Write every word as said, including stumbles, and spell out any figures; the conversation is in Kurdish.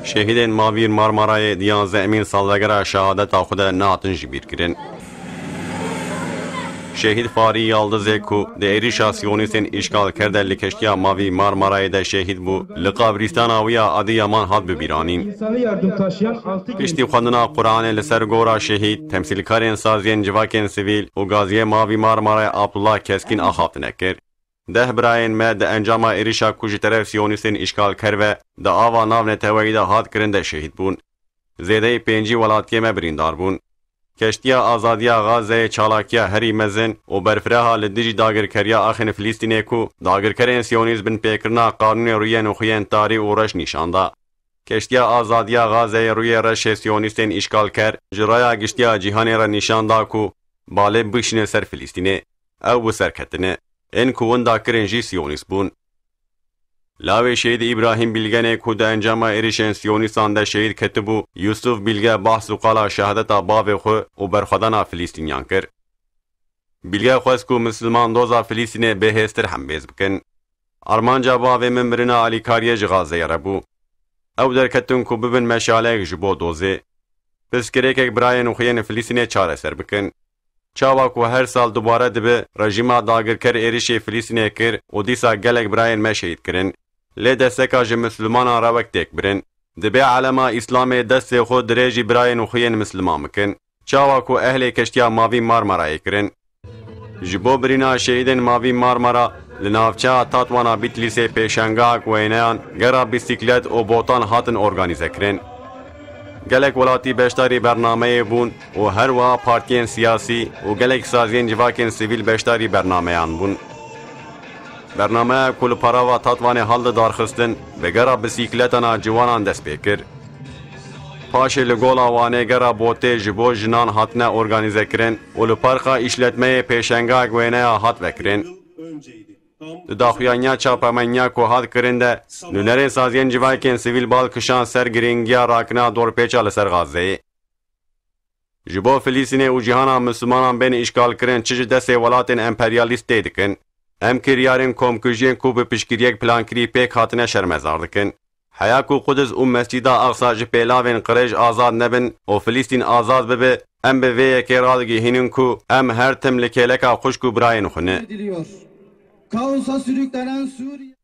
Şehîdên Mavî Marmarayê di yanzdehemîn salvegera şehadeta xwe de nehatin jibîrkirin. Şehîd Farî Yaldizê ku di êrîşa Siyonîstên îşgalker de li keştiya Mavî Marmarayê de şehîd bû, li qabrîstana wî ya Adiyaman hat bibîranîn. İnsanı yardım taşıyan altı genç. Piştî xwendina Quranê li ser gora şehîd, temsîlkarên saziyên civakên sivîl û gaziyê Mavî Marmarayê Abdullah Keskîn axaftinê kir. Deh birayên me di encama êrîşa ku ji teref Siyonîstên îşgalker ve di ava navneteweyî de hat kirin de şehîd bûn. Zêdeyî pêncî welatiyê me birîndar bûn. Keştiya Azadiya Gazeyê çalakiya herî mezin û berfireh a li dijî dagirkeriya axên Filistînê ku dagirkerên Siyonîst binpêkirina qanûnê rûyên û xuyên tarî û reş nîşan da. Keştiya Azadiya Gazeyê rûyê reşê Siyonîstên îşgalker ji raya giştiya cîhanê re nîşan da ku balê bikişîne ser Filistînê. Ew bi serketine. Ên ku winda kirin jî Siyonîst bûn. Lawê Şehîd Îbrahîm Bilgenê ku di encama êrişên Siyonîstan de şehîd ketibû, Yusuf Bilge behs û qala şehadeta bavê xwe û berxwedana Filistîniyan kir. Bilge xwest ku Misilman doza Filistînê bêhêztir hembêz bikin. Armanca bavê min mirina alîkariyê ji Gazeyê re bû. Ew derketin ku bibin meşaleyek ji bo dozê. Pirsgirêkek birayên û xuyên Filistînê çareser bikin. Çawa ku her sal dubare dibe, rejîma dagirker êrişê Filistînê kir û dîsa gelek birayên me şehîd kirin. Lê desteka ji Mislimanan re wek têk birin. Dibê elema Îslamê destê xwe dirêjî birayên û xuyên Misliman bikin. Çawa ku ehlê keştiya Mavî Marmarayê kirin. Ji bo birîna şehîdên Mavî Marmara li navçeya Tatwana Bitlîsê pêşengahek wêneyan, gera bîsîklet û botan hatin organîze kirin. Gelek welatî beşdarî bernameyê bûn û her wiha partiyên siyasî û gelek saziyên civakên sivîl beşdarî bernameyan bûn. Bernameya ku li Parava Tatwanê hildidarxistin, bi gera bîsîkletana ciwanan dest pê kir. Paşê li Gola Wanê gera botê ji bo jinan hatine organîze kirin û li Parka Îşletmeyê pêşengahek wêneya hat vekirin. Di daxuyaniya çapemeniya ku hat kirin de, nûnerên saziyên civakên sivîl bal kişan ser girîngiya rakirina dorpêça li ser Gazeyê. Ji bo Filistînê û cîhana Mislimanan bên îşgalkirin çi ji destê welatên emperyalîst tê dikin, em kiryarên komkujiyên ku bi piştgiriyek plankirî pêk hatine şermezar dikin. Heya ku Qudis û Mescîda Aqsa ji pêlavên qirêj azad nebin û Filistîn azad bibe, em bi vê yekê radigihînin ku em her tim li kêleka xwişk û birayên xwe ne. Ediliyor. Kaosa sürüklenen Suriye.